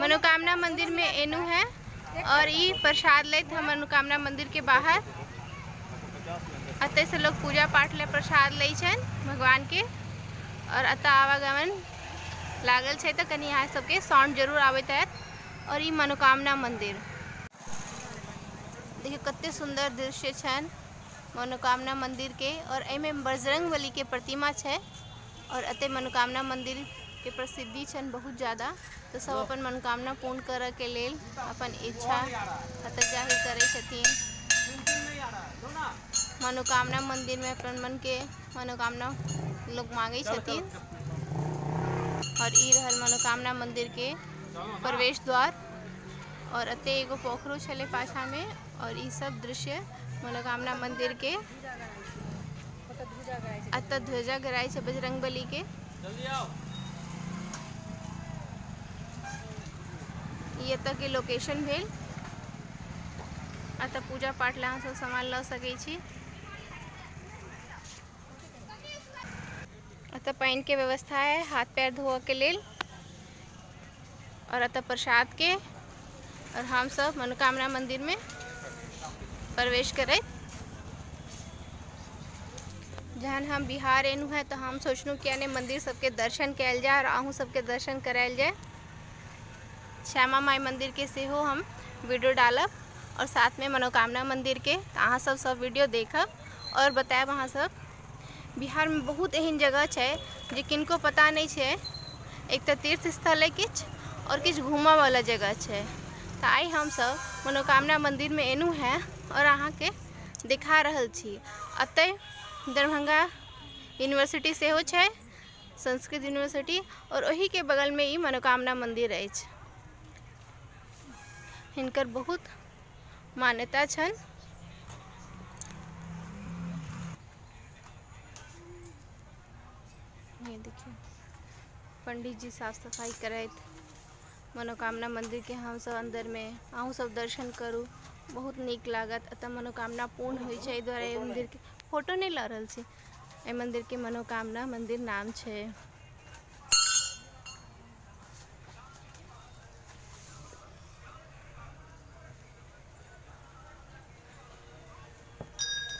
मनोकामना मंदिर में एनु है और ई प्रसाद लैत हम मनोकामना मंदिर के बाहर। अतः से लोग पूजा पाठ ले प्रसाद लै छनि भगवान के। और अतः आवागमन लागल छै तो कनि अहाँ सबके साउंड जरूर आबैत हैत। और ई मनोकामना मंदिर देखियौ कते सुंदर दृश्य छनि मनोकामना मंदिर के। और एहिमे बजरंग बली के प्रतिमा छै और अतः मनोकामना मंदिर के प्रसिद्धि छनि बहुत ज़्यादा। तो सब अपन मनोकामना पूर्ण करऽ के लेल अपन इच्छा अतः जाहिर करै छथिन। मनोकामना मंदिर में अपन मन के मनोकामना लोग मांगे छथिन। और ई रहल मनोकामना मंदिर के प्रवेश द्वार। और अते एगो पोखरो छलै पाछा में। और ई सब दृश्य मनोकामना मंदिर के। अतः ध्वजा गराइ छै बजरंग बली के। ई एतऽ के लोकेशन भेल। अतः पूजा पाठ ला अहाँ सब सामान लऽ सकै छी। अतः पानि के व्यवस्था है हाथ पैर धोअ के लेल। और अतः प्रसाद के। और हम सब मनोकामना मंदिर में प्रवेश करैत। जहन हम बिहार एलहुँ है तो हम सोचलहुँ कि यानी मंदिर सबके दर्शन कयल जाय और अहूँ सबके दर्शन करायल जाय। श्यामा माई मंदिर के सेहो हम वीडियो डालब और साथ में मनोकामना मंदिर के। तो अहाँ सब सब वीडियो देखब और बतायब अहाँ सब। बिहार में बहुत एहन जगह छै जे किनको पता नहीं छै। एक तो तीर्थ स्थल है किछु और किछु घूमऽ वाला जगह छै। तो आइ हम सब मनोकामना मंदिर में एलहुँ हैं और अहाँ के दिखा रहल छी। अतः दरभंगा यूनिवर्सिटी सेहो छै, संस्कृत यूनिवर्सिटी, और ओही के बगल में ई मनोकामना मंदिर अछि। हिनकर बहुत मान्यता छनि। ये देखिए पंडित जी साफ सफाई करैत मनोकामना मंदिर के। हम सब अंदर में अहूँ सब दर्शन करू, बहुत नीक लागत। अतः मनोकामना पूर्ण होइ छै, एहि दुआरे एहि मंदिर के फोटो नहीं लऽ रहल छी। एहि मंदिर के मनोकामना मंदिर नाम छै।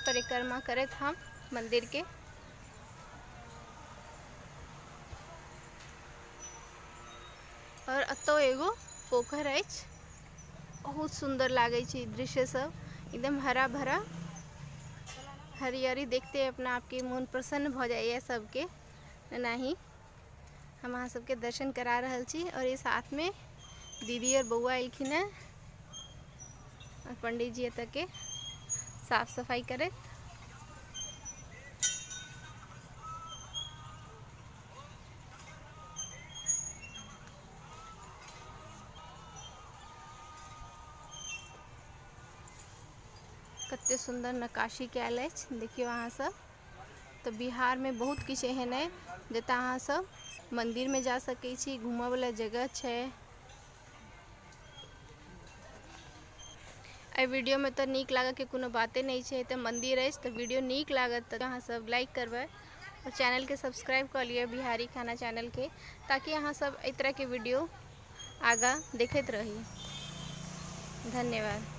परिक्रमा करैत हम मंदिर के। और अतौ एगो पोखर अछि, बहुत सुंदर लागै छै दृश्य सब, एकदम हरा भरा हरियाली देखते अपना आपके मन प्रसन्न भऽ जाइए सबके। एनाही हम अहाँ सबके दर्शन करा रहल छी। और ये साथ में दीदी और बउआ एलखिन हैं और पंडित जी एतऽ के साफ सफाई करैत। कते सुंदर नक्काशी कयल अछि देखियौ अहाँ सब। तो बिहार में बहुत किछु एहन है जतऽ अहाँ सब मंदिर में जा सकै छी, घूमऽ वाला जगह छै। एहि वीडियो में तो नीक लागत के कोनो बाते नहीं छै। तो मंदिर अछि तो वीडियो नीक लागत तो अहाँ सब लाइक करबै और चैनल के सब्सक्राइब कऽ लिअ बिहारी खाना चैनल के, ताकि अहाँ सब एहि तरह के वीडियो आगाँ देखैत रही। धन्यवाद।